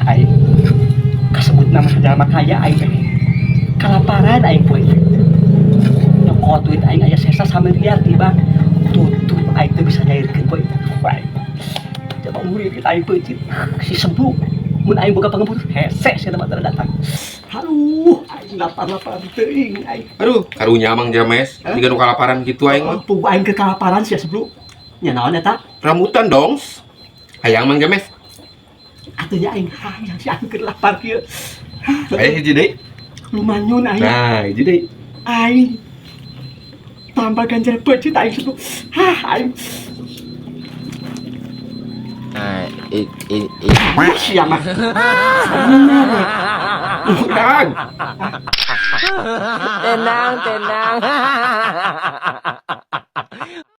Aing kasebut nama jalma kaya aing teh. Kalaparan aing poe ieu. Nyokot duit aing aya sesa samiliar di bank. Tutup aing teu bisa nyairkeun poe ieu. Aing. Coba murid kita aing peuncit. Si Seblu mun aing boga pangempur hese sia mah teu datang. Aduh, aing lapar-lapar teuing aing. Aduh, karunya Mang James, jiga nu kalaparan gitu aing mah. Puguh aing ke kalaparan sia, Seblu. Nya naon eta? Rambutan dong. Hayang, Mang James? Atuh nya, aing hayang si, aing keur lapar kieu. Aya hiji deui. Lumanyun aing. Nah, hiji deui. Aing tambah ganjar peuncit aing, Seblu. Hah, aing. Nah, i, i, i. Sia mah. Udah. Tenang, tenang.